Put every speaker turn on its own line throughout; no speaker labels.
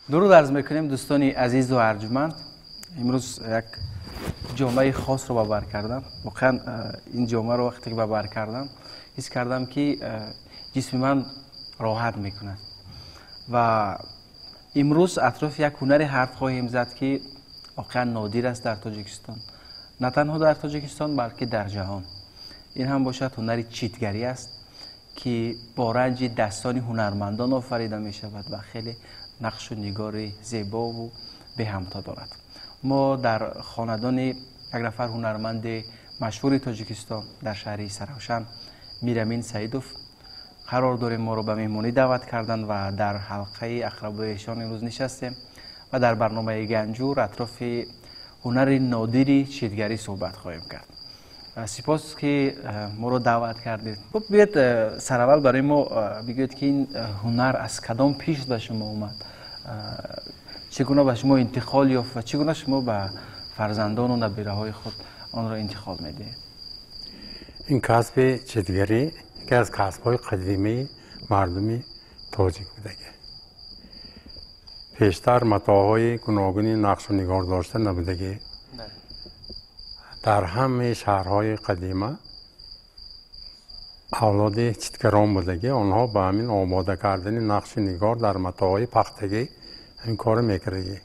Дуруд арз мекунем, дӯстони азизу арҷуманд. Имрӯз як ҷомаи хосро ба бар кардам. Воқеан, ин ҷомаро вақте ки ба бар кардам, ҳис кардам, ки ҷисми ман роҳат мекунад. Ва имрӯз атрофи як ҳунаре ҳарф хоҳем зад, ки воқеан нодир аст дар Тоҷикистон, на танҳо дар Тоҷикистон, балки дар ҷаҳон. Ин ҳам бошад ҳунари читгарӣ аст, ки бо ранҷи дастони ҳунармандон офарида мешавад ва хеле нақшу нигори зебову беҳамто дорад. Мо дар хонадони як нафар ҳунарманди машҳури Тоҷикистон дар шаҳри Истаравшан, Мирамин Саидов, қарор дорем. Моро ба меҳмонӣ даъват карданд ва дар ҳалқаи ақрабои эшон имрӯз нишастем ва дар барномаи Ганҷур атрофи ҳунари нодири читгарӣ суҳбат хоҳем кард. Сипос, ки моро даъват кардед. Хуб, биёед, сараввал барои мо бигӯед, ки ин ҳунар аз кадом пишт ба шумо омад, чӣ гуна ба шумо интиқол ёфт ва чӣ гуна шумо ба фарзандону набираҳои худ онро интиқол медиҳед?
Ин касби читгарӣ яке аз касбҳои қадимаи мардуми тоҷик будагӣ. Пештар матоъҳои гуногуни нақшу нигор дошта набудагӣ. Дар ҳамаи шаҳрҳои қадима авлоди читгарон будагӣ. Онҳо ба ҳамин омода кардани нақшу нигор дар матоъҳои пахтагӣ ҳамин корро мекардагӣ.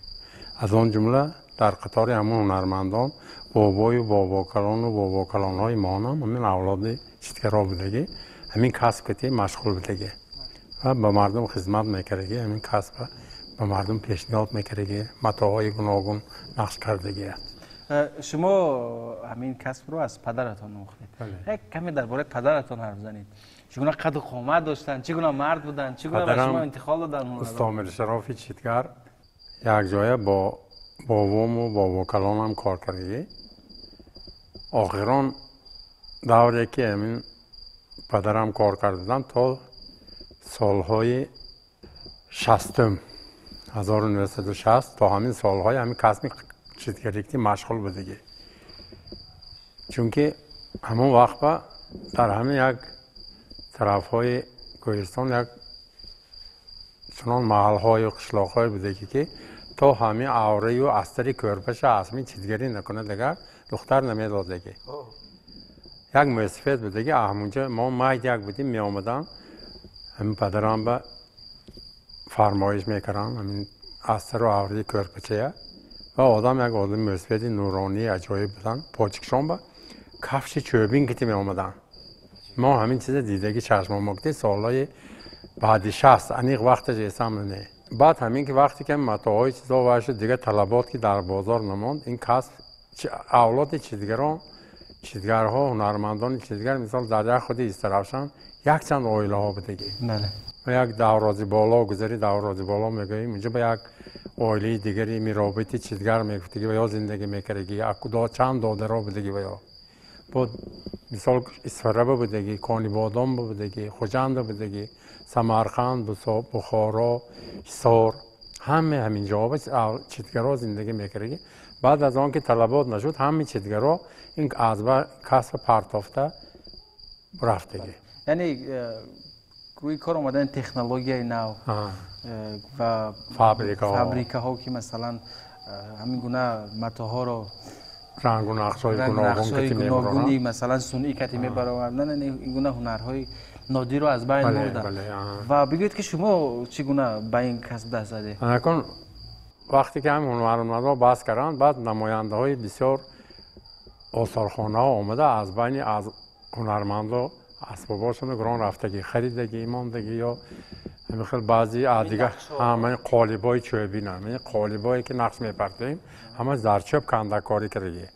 Аз он ҷумла дар қатори ҳамон ҳунармандон бобою бобокалону бобокалонҳои моонам ҳамин авлоди читгаро будагӣ, ҳамин касб кати машғул будагӣ ва ба мардум хизмат мекардагӣ, ҳамин касба ба мардум пешниҳод мекардагӣ, матоъҳои гуногун нақш кардагӣ.
Шумо ҳамин касбро аз падаратон омӯхтед. Як каме дар бораи падаратон ҳарф занед. Чӣ гуна қаду қомат доштанд, чӣ гуна мард буданд, чӣ гуна ба шумо интиқол доданд?
Усто Миршарофи читгар якҷоя бо бобому бобокалонам кор кардагӣ. Охирон давре ки ҳамин падарам кор кардадам, то солҳои 60-ум, 1960, то ҳамин солҳои ҳамин касби читгарӣ машғул будагӣ. Чунки ҳамон вақт ба дар ҳамин як тарафҳои Кӯҳистон як чунон маҳалҳою қишлоқҳое будагӣ, ки то ҳамин авраю астари кӯрпаша аз ҳамин читгарӣ накунад, дигар духтар намедодагӣ. Як мӯсафед будагӣ, ҳамунҷо мо майд як будем, меомадам, ҳамин падарам ба фармоиш мекардам ҳамин астару авраи кӯрпачая. Ва одам як одами мӯсафеди нуронии аҷоиб буданд. Почикшон ба кафши чӯбин кити меомаданд. Мо ҳамин чиза дидаги чашмомо кити солҳои баъди 60, аниқ вақташ эсам не. Баъд ҳамин ки вақте ки матоъҳои чизо вай шуд, дигар талабот ки дар бозор намонд, ин касб авлоди читгарон, читгарҳо, ҳунармандони читгар, мисол, дар як худи Истаравшан якчанд оилаҳо будагӣ. Як Даврози Боло гузари, Даврози Боло мегӯем, инҷо ба як оилаи дигари миробити читгар мегуфтагӣ ва ё зиндагӣ мекардагӣ, чанд додаро будагӣ. Ва ё бо мисол Исфараба будагӣ, Конибодом будагӣ, Хуҷанда будагӣ, Самарқанд, Бухоро, Ҳисор, ҳаме ҳамин ҷоҳо читгаро зиндагӣ мекардагӣ. Баъд аз он ки талабот нашуд, ҳамаи читгаро ин аз касба партофта рафтагӣ.
Яъне рӯи кор омадани технологияи нав ва
фабрикаҳо,
ки масалан ҳамин гуна матоъҳоро
рангу нақшҳои
гуногуни масалан сунъӣ кати мебароварданд, ин гуна ҳунарҳои нодирро аз байн бурданд. Ва бигӯед, ки шумо чӣ гуна ба ин касб даст задед?
Акун вақте ки ҳамин ҳунармандҳо бас карданд, баъд намояндаҳои бисёр осорхонаҳо омада, аз байни аз ҳунармандо асбобошоно гирон рафтагӣ, харидагӣ, мондагӣ ё ҳамин хел баъзи дигар ҳамаи қолибҳои чӯбин, ҳамин қолибҳое ки нақш мепартоем, ҳама дар чӯб кандакорӣ кардагӣ.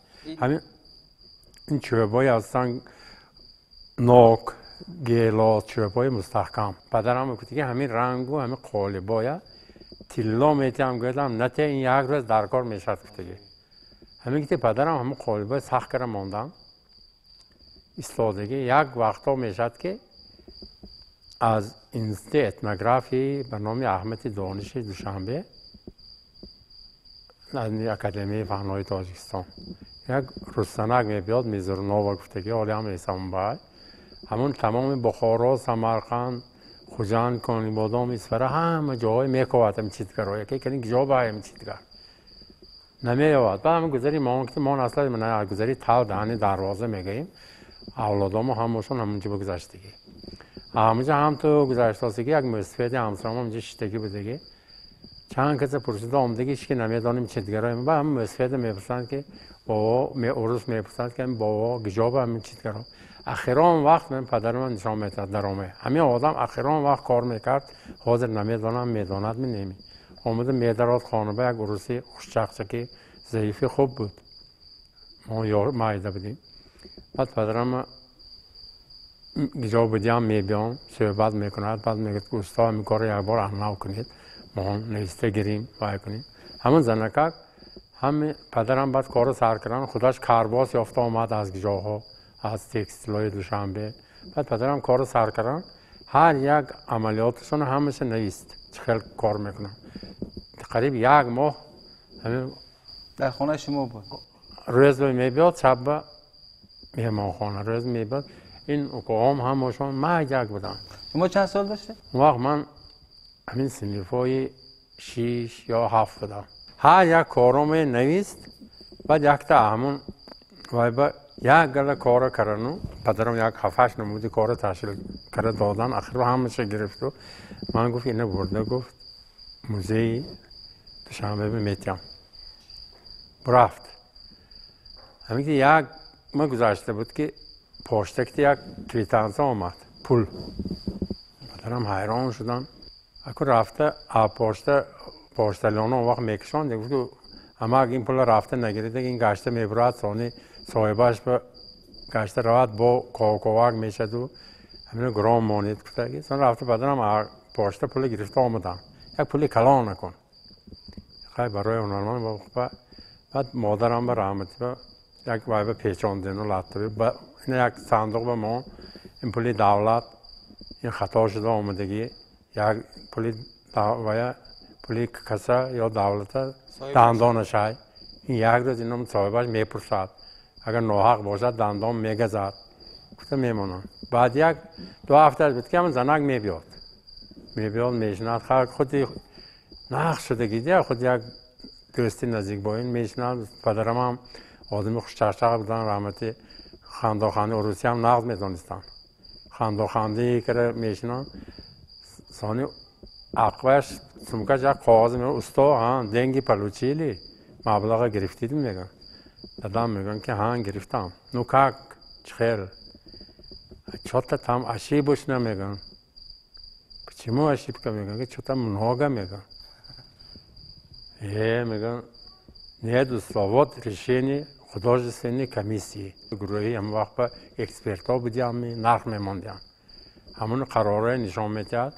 Ҳамин ин чӯбҳои ҳастанд, нок, гелос, чӯбҳои мустаҳкам. Падарам мегуфт, ки ҳамин рангу ҳамин қолибҳоя тилло метиҳам, гӯядам, нате, ин як рӯз дар кор мешавад, гуфтагӣ. Ҳамин ки падарам ҳамин қолибҳои сахт кара мондам, истодагӣ. Як вақтҳо мешавад, ки аз Институти этнографии ба номи Аҳмади Дониши Душанбе, Академияи фанҳои Тоҷикистон, як рӯстанак мебиёд, Мизурнова гуфтагӣ, ҳоле ҳам эсамбай. Ҳамон тамоми Бухоро, Самарқанд, Хуҷанд, Конибодом, Исфара ҳама ҷоҳое мековад ҳамин читгаро. Яке кани ҷо ба ҳамин читгар намеёвад. Баъд ҳамин гузари мо ки мо аслан гузари тал даҳани дарвоза мегӯем, авлодомо ҳамашон ҳамунҷо гузаштагӣ. Ҳамунҷо ҳам ту гузаштосагӣ як мӯсафеди ҳамсарам ҳамунҷо шиштагӣ будагӣ. Чанд каса пурсида омадагӣ, ҳеч ки намедонем читгаро. Баъд ҳамин мӯсафеда мепурсанд ки бобо, урус мепурсанд ки бобо гиҷо ба ҳамин читгаро. Ахирон вақт ман падарам нишон медод даромад. Ҳамин одам ахирон вақт кор мекард, ҳозир намедонам медонад ми неми. Омада медарод хона ба як уруси хушчақчаки заифи хуб буд. Мо майда будем. Баъд падарам гиҷо будиам мебиём, суҳбат мекунад, баъд мегӯяд ки усто ҳамин корро як бор аннав кунед, мо нависта гирим, вай кунем. Ҳамон занакак ҳами падарам баъд корро сар кардан, худаш карбос ёфта омад аз гиҷоҳо, аз текстилҳои Душанбе. Баъд падарам корро сар кардан, ҳар як амалиёташонро ҳамаша навист, чӣ хел кор мекунам. Қариб як моҳ ҳамин
дар хонаи шумо буд.
Рӯз мебиёд, шаб ба меҳмонхона, рӯз мебиёд. Ин укоҳом ҳамашон маҷак буданд.
Шумо чанд сол доштед?
Он вақт ман ҳамин синфҳои 6 ё 7 будам. Ҳар як короме навист, баъд якта ҳамон вай ба як гала кора кардану падарам як 7-8 намуди кора ташкил карда додан, ахир ҳамаша гирифту ман гуфт ина бурда гуфт музеи Душанбе метиҳам. Рафт. Ҳамин ки як ма гузашта буд ки поштакти як квитансия омад, пул. Падарам ҳайрон шудан. Аку рафта пошта пошталёна он вақт мекишонд, гуфт ки амак ин пула рафта нагиред, ин гашта мебурад, сони соҳибаш ба гашта равад бо ковковак мешаду ҳамина гром монед гуфтаги. Сон рафта падарам пошта пула гирифта омадан. Як пули калон накун. Хай барои ҳунарманд баъд модарам ба раҳмати ба як вай ба печондену латтаби ина як сандуқ ба мо ин пули давлат ин хато шуда омадагӣ, як пули вая пули каса ё давлата дандонашай. Ин як рӯз ином соҳибаш мепурсад, агар ноҳақ бошад дандон мегазад гуфта мемонанд. Баъд як ду ҳафтааш буд ки ҳамин занак мебиёд, мебиёд мешинад, худи нақш шудагӣ дия худ як дӯсти наздик бо ин мешинад. Падарам ҳам одами хушчақчақ будан, раҳмати хандоханди урусиям нағз медонистанд. Хандохандии кара мешинанд. Сони ақваш сумкаш як коғоз меорад, усто ҳа деньги получили, маблаға гирифтид мегӯянд. Дадам мегӯянд ки ҳа гирифтам. Ну как, чӣ хел? Чё-то там ошибочно мегӯянд. Почему ошибка мегӯянд? Ки чё-то много мегӯянд. Мегӯянд нет, усто, вот решение художественной комиссии. Гурӯҳи ҳамон вақт ба экспертҳо будиам, нарх мемондиам. Ҳамон қарорҳое нишон медиҳад.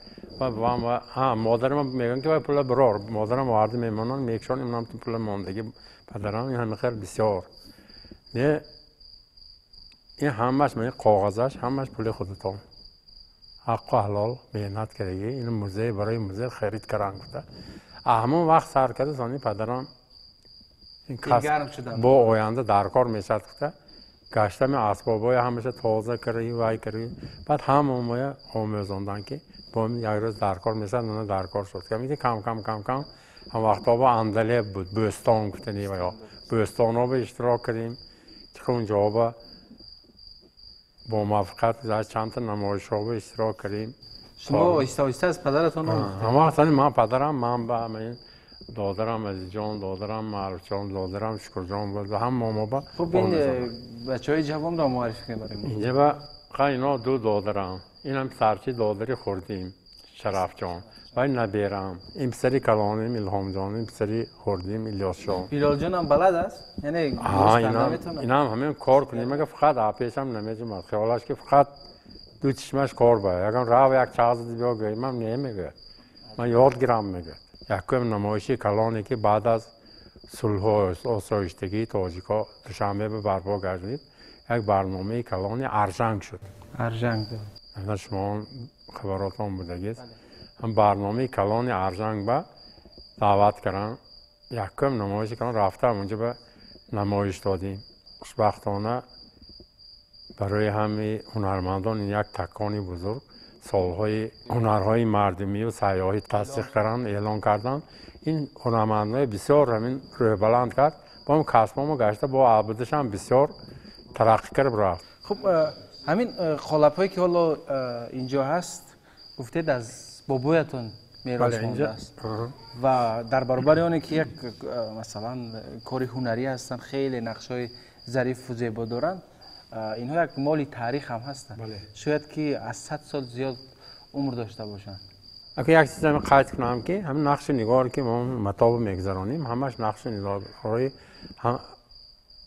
Модарам мегӯянд ки вай пула бирор. Модарам оварда мемонанд, мекшон, инам пула мондагӣ падарам ин ҳама хел бисёр. Не, ин ҳамаш ман коғазаш, ҳамаш пули худатон. Ҳаққу ҳалол меҳнат кардагӣ, ин музей барои музей харид кардан гуфта. Ҳамон вақт сар карда сони падарам бо оянда даркор мешавад гуфта гаштами асбобҳои ҳамаша тоза карди, вай карди. Баъд ҳамаомоя омӯзондан ки бо як рӯз даркор мешавад, мана даркор шуд. Ки кам кам кам кам ҳам вақтҳо бо Андалеб буд, Бӯстон гуфтани ваё. Бӯстонҳо ба иштирок кардем. Чӣ унҷоҳо ба бо муваффақият гузашт, чандта намоишҳо ба иштирок кардем.
Шумо оҳиста оҳиста аз падаратон омӯхтед?
Ҳамон вақт ман падарам, ман ба додарам Азизҷон, додарам Маъруфҷон, додарам Шукрҷон буд ва ҳама мо ба
хуб ин бачаҳои ҷавонро муаррифӣ кунед барои мо.
Инҷа ба ино ду додарам. Инам писарчи додари хурдим Шарафҷон ва ин наберам. Ин писари калоним Илҳомҷон, ин писари хурдим Илёсҷон.
Билолҷон ҳам балад аст? Яъне
инам ҳамин кор кунем, агар фақат пешам намеҷумад. Хаёлаш ки фақат ду чишмаш кор ба. Ягон рав як чағз биё гӯям, ман намегӯяд. Ман ёд гирам мегӯяд. Якум намоиши калоне ки баъд аз сулҳу осоиштагии тоҷикҳо Душанбе ба барпо гардид, як барномаи калони Аржанг шуд.
Аржанг.
Шумо хабаротон будагист. Ҳам барномаи калони Аржанг ба даъват карданд. Якум намоиши калон рафта онҷо ба намоиш додем. Хушбахтона барои ҳамаи ҳунармандон ин як такони бузург. Солҳои ҳунарҳои мардумию сайёҳӣ тасдиқ кардан, эълон кардан. Ин ҳунармандои бисёр ҳамин рӯҳбаланд кард. Бо ҳам касбомо гашта бо абудашам бисёр тараққӣ кард рафт.
Хуб, ҳамин қолабҳое ки ҳоло инҷо ҳаст, гуфтед аз бобоятон мерос мондааст ва дар баробари оне ки як масалан кори ҳунарӣ ҳастанд, хеле нақшҳои зарифу зебо доранд, инҳо як моли таърих ҳам ҳастанд. Шояд ки аз 100 сол зиёд умр дошта бошанд.
Ака як чиз ҳамин қайд кунам ки ҳамин нақшу нигоре ки мо матоба мегузаронем, ҳамаш нақшу нигорҳои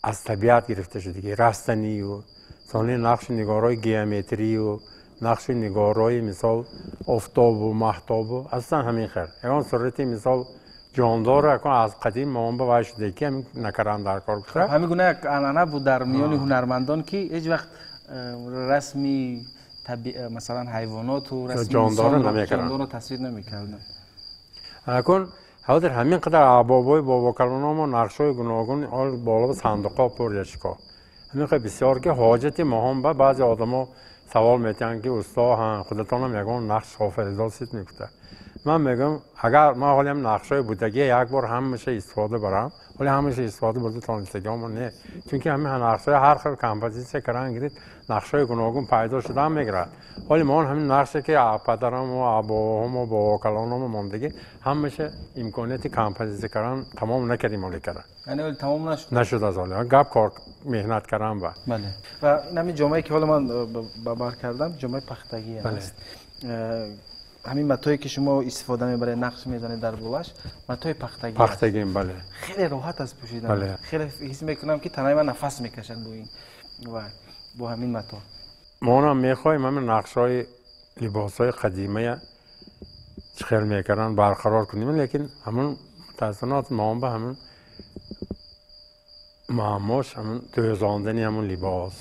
аз табиат гирифта шудагӣ, растанию сони нақшу нигорҳои геометрию нақшу нигорҳои мисол офтобу маҳтобу аслан ҳамин хел. Ягон сурати мисол ҷондор акун аз қадим моон ба вай шуда ки ҳамин накардан дар кор гуфта.
Ҳамин гуна як анъана буд дар миёни ҳунармандон ки ҳеҷ вақт расми масалан ҳайвоноту расми ҷондорро тасвир намекарданд.
Акун ҳозир ҳамин қадар абобои бобокалономо нақшҳои гуногун ҳол боло сандуқҳо пур яшико. Ҳамин қадар бисёр ки ҳоҷати моҳон ба баъзе одамо савол метиҳанд ки усто, худатонам ягон нақш офаридосид мегуфта. Ман мегӯям агар ман ҳоле ҳам нақшҳои будагия як бор ҳамаша истифода барам, ҳоле ҳамаша истифода бурда тонистагиҳомо не, чунки ҳамин нақшҳои ҳар хел композитсия кардан гирид, нақшҳои гуногун пайдо шудан мегирад. Ҳоле мо ҳамин нақше ки падарамо, бобоҳомо, бобокалономо мондагӣ, ҳамаша имконияти композитсия кардан тамом накардем ҳоле кардан.
Яъне ҳоле тамом нашуд?
Нашуд аз ҳоле. Гап кор меҳнат кардан ба.
Бале. Ва ин ҳамин ҷомае ки ҳоло ман ба бар кардам, ҷомаи пахтагӣ аст. Ҳамин матое ки шумо истифода мебаред, нақш мезанед дар болаш, матои пахтагӣ аст.
Пахтагӣ, бале.
Хеле роҳат аст пӯшидан. Хеле ҳис мекунам ки танаи ман нафас мекашад бо ин ва бо ҳамин мато.
Мо ҳам мехоҳем ҳамин нақшҳои либосҳои қадимая чӣ хел мекарданд барқарор кунем, лекин ҳамун мутаассифона мо ба ҳамун муаммош ҳамун дӯзондани ҳамун либос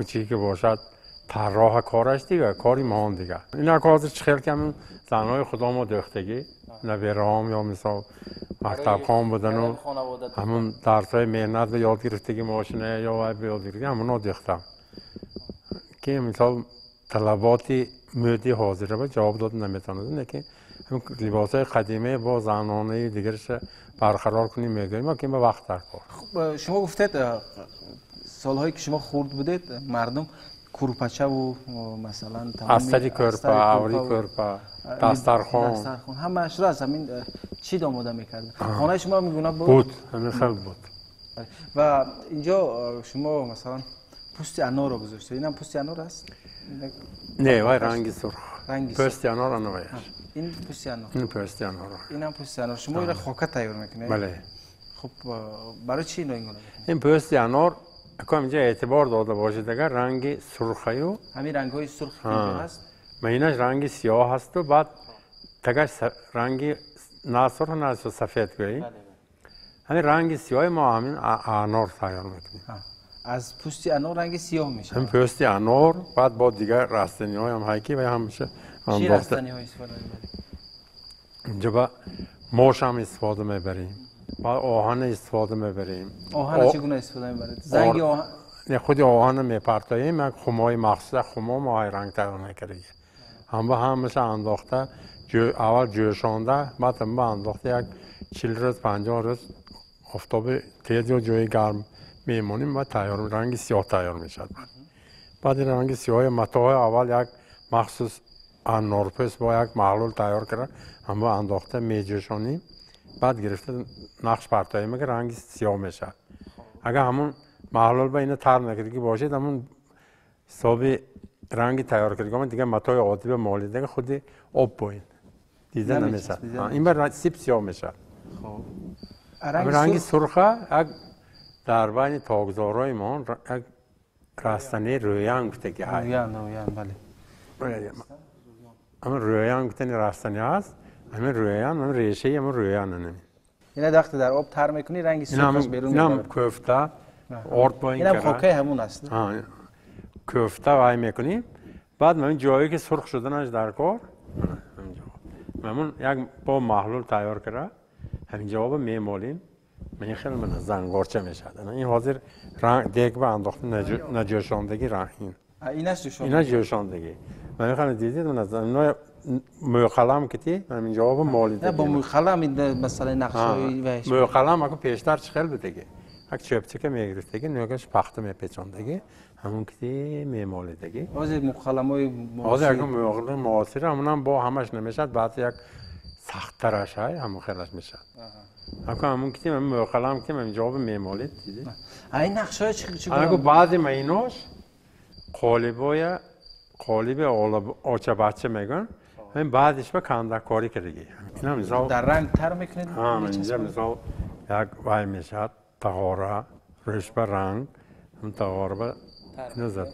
чӣ ки бошад тарроҳа кораш дигар, кори моҳон дигар. Инак ҳозир чӣ хел ки ҳамун занҳои худомо дӯхтагӣ, набераҳом ё мисол мактабхон будану ҳамун дарсҳои меҳнат ба ёд гирифтагӣ, мошина ё вай ба ёд гирифтагӣ, ҳамуно дӯхтам ки мисол талаботи мӯди ҳозира ба ҷавоб дода наметавонад, лекин либосҳои қадимаи бо занонаи дигарша барқарор кунем мегӯем, ки ба вақт дар кор.
Шумо гуфтед солҳое ки шумо хурд будед, мардум курпачаву масалан
астари кӯрпа, аври кӯрпа, дастархон,
ҳамаашро аз ҳамин чиз омода мекарданд. Хонаи шумо ҳамин гуна буд?
Буд, ҳамин хел буд.
Ва инҷо шумо масалан пӯсти анорро гузоштед. Инам пӯсти анор аст?
Не, вай ранги сурх. Пӯсти анор анаваяш.
Ин пӯсти анор.
Ин пӯсти анор.
Инам пӯсти анор. Шумо инро хока тайёр мекунед?
Бале.
Хуб, барои чӣ ино ин гуна?
Ин пӯсти анор акам инҷа эътибор дода бошед, агар ранги сурхаю
ҳамин рангҳои сурх ки инҷо ҳаст,
майнаш ранги сиёҳ ҳасту баъд тагаш ранги на сурх, на сафед гӯем. Ҳамин ранги сиёҳи мо ҳамин анор тайёр мекунем.
Аз пӯсти анор ранги сиёҳ мешавад.
Ҳам пӯсти анор, баъд бо дигар растаниҳоям ҳай ки вай ҳамаша
чӣ растаниҳо истифода мебаред?
Инҷа ба мошам истифода мебарем, баъд оҳана истифода мебарем.
Оҳана чӣ гуна истифода мебаред? Занги оҳан?
Не, худи оҳана мепартоем, як хумои махсуса, хумо мо ай ранг тайёр мекардем. Ҳамба ҳамаша андохта, аввал ҷӯшонда, баъд ҳамба андохта як 40 рӯз, 50 рӯз офтоби тез ё ҷои гарм мемонем ва тайёр ранги сиёҳ тайёр мешавад. Баъд ин ранги сиёҳи матоҳои аввал як махсус анорпӯст бо як маҳлул тайёр карда, ҳамба андохта меҷӯшонем, баъд гирифта нақш партоем, ки ранги сиёҳ мешавад. Агар ҳамун маҳлул ба ина тар накардагӣ бошед, ҳамун ҳисоби ранги тайёр кардагӣ дигар матои оддӣ ба молидага худи об бо ин дида намешавад. Ин ба сип сиёҳ мешавад. Ранги сурха як дар байни тогзорҳои мо як растании рӯян гуфтагӣ ҳаст.
Рӯян, рӯян, бале.
Ҳамин рӯян гуфтани растани ҳаст, ҳамин рӯян, ҳамин решаи ҳамин рӯян ҳамин.
Ина вақте дар об тар мекунӣ ранги сурхаш берун
мебарад. Инам кӯфта, орд бо ин
инам хокаи ҳамун аст.
Кӯфта вай мекунем, баъд ҳамин ҷое ки сурх шуданаш дар кор, ҳамун як бо маҳлул тайёр карда, ҳамин ҷавоба мемолем. Ман хеле ман зангорча мешавад. Ин ҳозир ранг дег ба андохта наҷӯшондагӣ ранг ин.
Инаш ҷӯшондагӣ.
Инаш ҷӯшондагӣ. Ман дидед мӯйқалам кити ҳамин ҷавоби молида.
Бо мӯйқалам масалан нақшҳои вайш.
Мӯйқалам аку пештар чӣ хел будаги? Як чӯпчака мегирифтаги, нӯгаш пахта мепечондаги, ҳамун кити мемолидаги.
Ҳозир мӯйқаламҳои
ҳозир як мӯйқалами муосир ҳамунам бо ҳамаш намешавад, баъзе як сахттараш ҳай ҳамун хелаш мешавад. Аку ҳамун кити мӯйқалам кити ҳамин ҷавоби мемолид, дидед?
Ин нақшҳои чӣ гуна?
Аку баъзе майнош қолибоя қолиби очабача мегӯянд. Ҳамин баъдиш ба кандакорӣ кардагӣ. Ина мисол
дар ранг тар мекунед?
Инҷа мисол як вай мешавад, тағора, рӯш ба ранг, ҳам тағора ба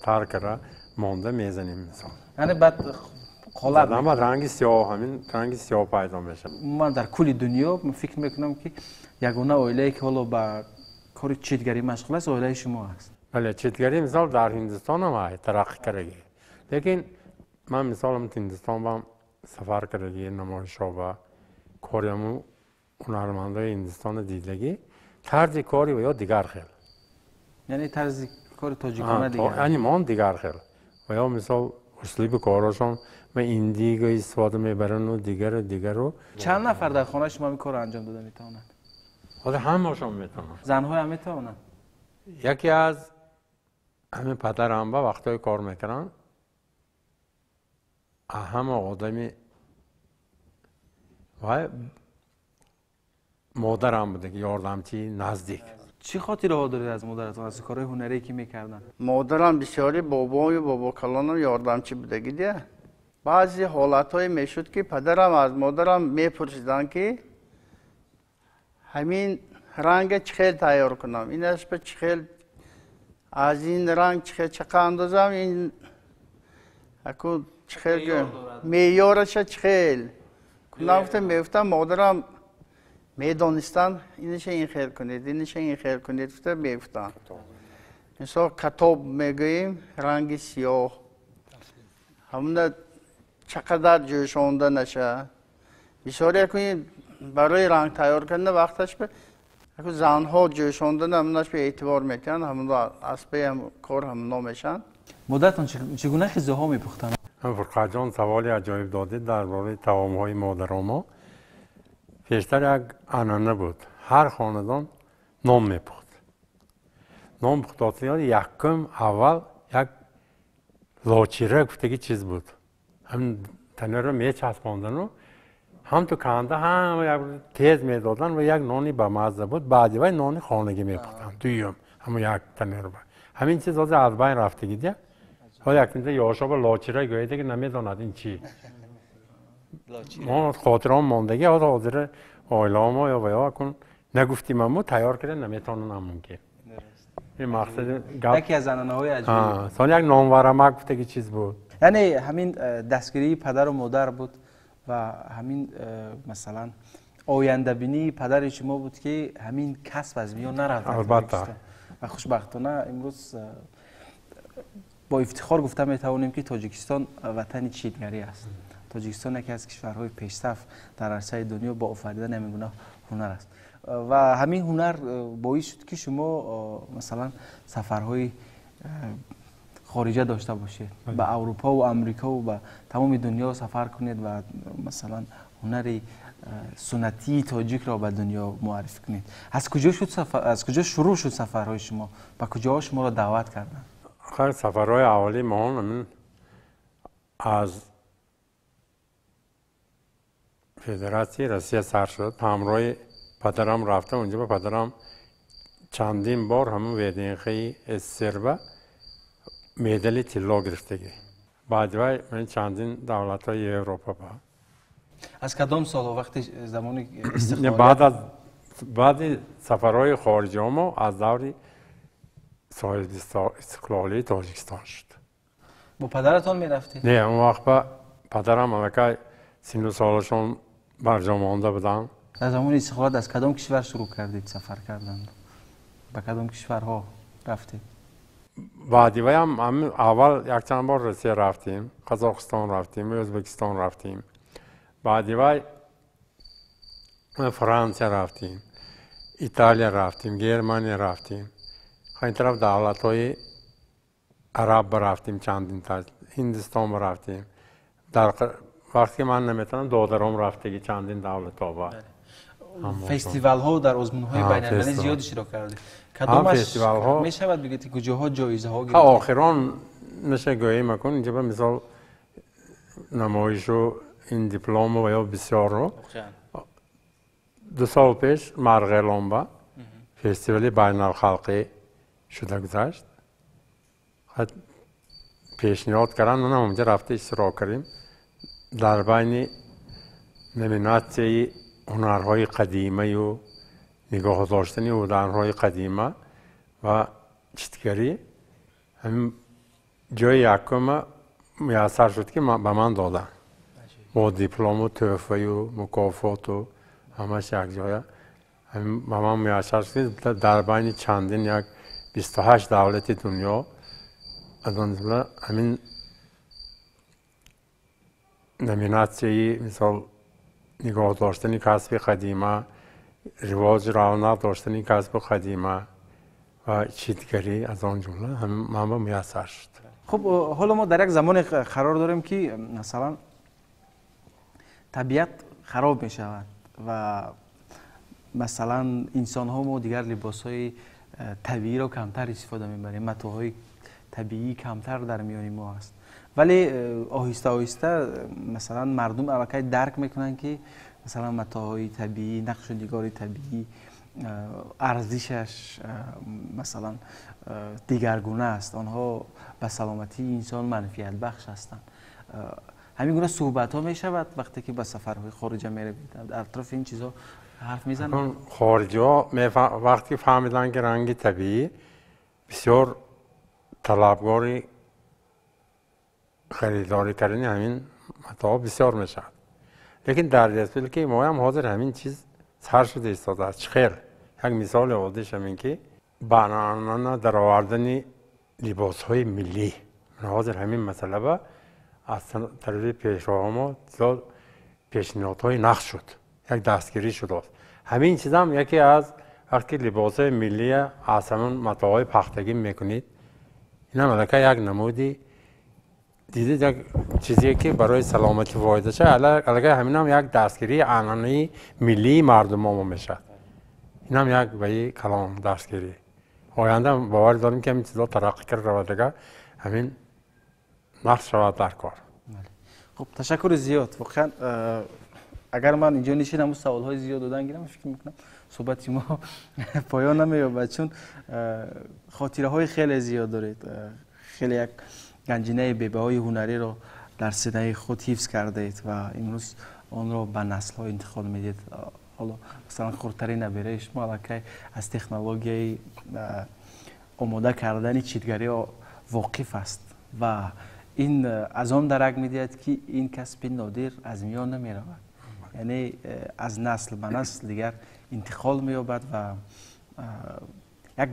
тар кара монда мезанем мисол.
Яъне баъд қолаб
ама ранги сиёҳ, ҳамин ранги сиёҳ пайдо мешавад.
Умуман дар кулли дунё ман фикр мекунам ки ягона оилае ки ҳоло ба кори читгарӣ машғул аст, оилаи шумо аст.
Бале, читгарӣ мисол дар Ҳиндустон ҳам ҳай тараққӣ кардагӣ. Лекин ман мисолам Ҳиндустон бам сафар кардагӣ, намоишҳо ба кориаму ҳунармандои Ҳиндустонро дидагӣ, тарзи кори ва ё дигар хел.
Яъне тарзи кори тоҷикона дигар?
Яъне мон дигар хел. Ва ё мисол услуби корашон ва индиго истифода мебаранду дигару дигару.
Чанд нафар дар хонаи шумо ин корро анҷом дода метавонанд?
Ҳозир ҳамаашон метавонанд.
Занҳоям метавонанд?
Яке аз ҳамин падарам ба вақтҳое кор мекунанд, ҳама одами вай модарам буда, ки ёрдамчии наздик.
Чӣ хотираҳо доред аз модаратон, аз корҳои ҳунарие ки мекарданд?
Модарам бисёри бобою бобокалонам ёрдамчӣ будагидия. Баъзе ҳолатҳое мешуд, ки падарам аз модарам мепурсиданд, ки ҳамин ранга чӣ хел тайёр кунам, инаш ба чӣ хел, аз ин ранг чӣ хел чақа андозам, ин аку чӣ хел меъёраша чӣ хел кунам. Гуфта мегуфтам, модарам медонистанд, инаша ин хел кунед, инаша ин хел кунед, гуфта мегуфтанд. Мисол катоб мегӯем, ранги сиёҳ, ҳамуна чақадар ҷӯшонда наша. Бисёре барои ранг тайёр кардан вақташ занҳо ҷӯшондан ҳамунаш бе эътибор метиҳанд, ҳамуна аз паи кор ҳамуно мешаванд.
Модаратон чӣ гуна хизоҳо мепухтанд?
Фурқатҷон, саволи аҷоиб додед дар бораи таомҳои модаромо. Пештар як анъана буд, ҳар хонадон нон мепухт. Нон пухтотиён якум аввал як лочира гуфтаги чиз буд. Ҳамин танӯрро мечаспондану ҳам ту канда ҳама як тез медоданд ва як нони бамазза буд. Баъди вай нони хонагӣ мепухтанд, дуюм ҳамун як танӯр. Ҳамин чиз ҳозир аз байн рафтагидия. Ҳозир якинта ёшоба лочира гӯяде ки намедонад ин чӣ. Мо хотиром мондагӣ, ҳозир ҳозира оилаомо ё ва ё акун нагуфтим, аммо тайёр карда наметавонам мумкин. Ин мақсади гап.
Яке аз анъанаҳои аҷоиб.
Сони як нонварамак гуфтаги чиз буд.
Яъне ҳамин дастгирии падару модар буд ва ҳамин масалан ояндабинии падари шумо буд, ки ҳамин касб аз миён нарафт.
Албатта.
Ва хушбахтона имрӯз бо ифтихор гуфта метавонем, ки Тоҷикистон ватани читгарӣ аст. Тоҷикистон яке аз кишварҳои пешсаф дар арсаи дунё бо офаридани ҳамин гуна ҳунар аст. Ва ҳамин ҳунар боис шуд, ки шумо масалан сафарҳои хориҷа дошта бошед, ба Аврупову Амрикову ба тамоми дунё сафар кунед ва масалан ҳунари суннатии тоҷикро ба дунё муаррифӣ кунед. Аз куҷо шуд сафар, аз куҷо шурӯъ шуд сафарҳои шумо? Ба куҷоҳо шуморо даъват карданд?
Хайр, сафарҳои аввали мо аз Федератсияи Россия сар шуд. Ҳамроҳи падарам рафтам унҷо, ба падарам чандин бор ҳамун ВДНХи СССР медали тилло гирифтагӣ. Баъди вай ман чандин давлатҳои Европа ба.
Аз кадом солҳо, вақти замони истиқлолият?
Баъд аз баъди сафарҳои хориҷиҳо аз даври соҳиби истиқлолии Тоҷикистон шуд.
Бо падаратон мерафтед?
Не, он вақт ба падарам аллакай сину солашон барҷо монда буданд.
Дар замони истиқлолият аз кадом кишвар шурӯъ кардед сафар кардан? Ба кадом кишварҳо рафтед?
Баъди ваям аввал якчанд бор Россия рафтем, Қазоқистон рафтем, Ӯзбекистон рафтем. Баъди вай Франсия рафтем, Италия рафтем, Германия рафтем. Ин тараф давлатҳои араб рафтем, чандин та Ҳиндистон рафтем. Дар вақте ман наметавонам, додарам рафтагӣ чандин давлатҳо ба
фестивалҳо, дар озмунҳои байналмилалӣ зиёд иштирок кардед. Кадомаш мешавад бигӯед, ки куҷоҳо ҷоизаҳо гирифтед?
Охирон меша гӯӣ макун, инҷа ба мисол намоишу ин диплому ва ё бисёрро 2 сол пеш Марғелон ба фестивали байналхалқӣ шуда гузашт. Пешниҳод кардам, манам онҷа рафта иштирок кардем. Дар байни номинатсияи ҳунарҳои қадимаю нигоҳ доштани ҳунарҳои қадима ва читгарӣ ҳамин ҷои якума муяссар шуд, ки ба ман доданд бо диплому тӯҳфаю мукофоту ҳамаш якҷоя. Ба ман муяссар шуд, ки дар байни чандин як 28 давлати дунё аз он ҷумла ҳамин номинатсияи мисол нигоҳ доштани касби қадима, ривоҷ равнақ доштани касби қадима ва читгарӣ аз он ҷумла ман ба муяссар шуд.
Хуб, ҳоло мо дар як замоне қарор дорем, ки масалан табиат хароб мешавад ва масалан инсонҳо мо дигар либосҳои табииро камтар истифода мебарем, матоъҳои табиӣ камтар дар миёни мо аст. Вале оҳиста оҳиста масалан мардум аллакай дарк мекунанд, ки масалан матоъҳои табиӣ, нақшу нигори табиӣ арзишаш масалан дигаргуна аст, онҳо ба саломатии инсон манфиатбахш ҳастанд. Ҳамин гуна суҳбатҳо мешавад вақте ки ба сафарҳои хориҷа меравед, дар атрофи ин чизҳо ҳарф мезананд?
Хориҷиҳо вақте фаҳмиданд, ки ранги табиӣ бисёр талабгори харидорӣ кардани ҳамин матоъ бисёр мешавад. Лекин дар республикаи моям ҳозир ҳамин чиз сар шуда истодааст. Чӣ хел? Як мисоли оддиш ҳамин, ки ба анъана даровардани либосҳои миллӣ. Ҳозир ҳамин масъала ба аз тарафи пешроҳо мо зиёд пешниҳодҳои нақш шуд, як дастгирӣ шудааст. Ҳамин чизам яке аз вақте либосҳои миллия аз ҳамон матоъҳои пахтагӣ мекунед, инам аллакай як намуди дидед, як чизе ки барои саломатӣ фоида шавад, аллакай ҳаминам як дастгирии анъанаи миллии мардумо мешавад. Инам як баи калон дастгирӣ. Оянда бовар дорем, ки ҳамин чизҳо тараққӣ карда равад, агар ҳамин нақш шавад дар кор.
Хуб, ташаккури зиёд. Воқеан агар ман инҷо нишинам саволҳои зиёд додан гирам, фикр мекунам суҳбати мо поён намеёбад, чун хотираҳои хеле зиёд доред, хеле як ганҷинаи бебаҳои ҳунариро дар синаи худ ҳифз кардаед ва имрӯз онро ба наслҳо интиқол медиҳед. Ҳоло масалан хурдтарин набераи шумо аллакай аз технологияи омода кардани читгарӣ воқиф аст ва ин аз он дарак медиҳад, ки ин касби нодир аз миён намеравад, яъне аз насл ба насл дигар интиқол меёбад ва як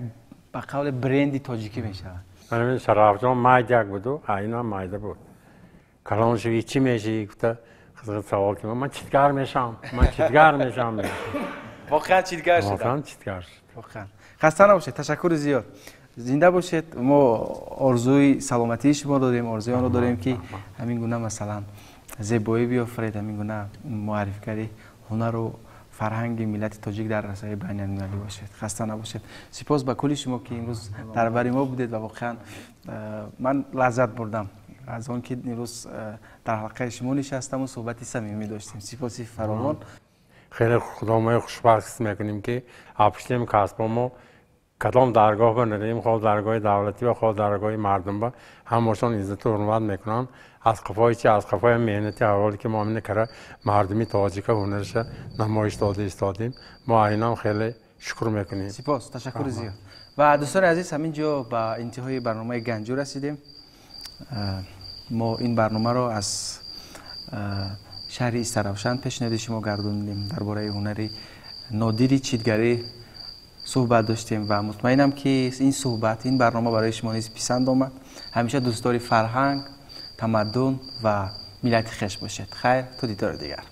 ба қавли бренди тоҷикӣ мешавад.
Манам Шарафҷон майдяк буду, айнам майда буд. Калон шавӣ чӣ мешавӣ гуфта қизиқ савол кардам. Ман читгар мешавам, ман читгар мешавам.
Воқеан читгар шудам.
Воқеан читгар шуд.
Воқеан. Хаста набошед, ташаккури зиёд. Зинда бошед. Мо орзуи саломатии шумо дорем, орзуи онро дорем, ки ҳамин гуна масалан зебоӣ биёфаред, ҳамин гуна муаррифгари ҳунару фарҳанги миллати тоҷик дар расои байналмилалӣ бошед. Хаста набошед. Сипос ба кулли шумо, ки имрӯз дар бари мо будед ва воқеан ман лаззат бурдам аз он, ки имрӯз дар ҳалқаи шумо нишастам ва суҳбати самимӣ доштем. Сипоси фаровон.
Хеле худомои хушбахт ҳис мекунем, ки апуштем касбо мо кадом даргоҳ ба наравем, хоҳ даргоҳи давлатӣ ва хоҳ даргоҳи мардум ба ҳамашон иззату ҳурмат мекунанд. Аз қафои чи? Аз қафои меҳнати ҳаволе, ки мо ҳамина кара мардуми тоҷика ҳунараша намоиш дода истодем. Мо айнам хеле шукр мекунем.
Сипос, ташаккури зиёд. Ва дӯстони азиз, ҳамин ҷо ба интиҳои барномаи Ганҷу расидем. Мо ин барномаро аз шаҳри Истаравшан пешниҳоди шумо гардондем. Дар бораи ҳунари нодири читгарӣ суҳбат доштем ва мутмаинам, ки ин суҳбат, ин барнома барои шумо низ писанд омад. Ҳамеша дӯстдори фарҳанг, тамаддун ва миллати хеш бошед. Хайр, то дидори дигар.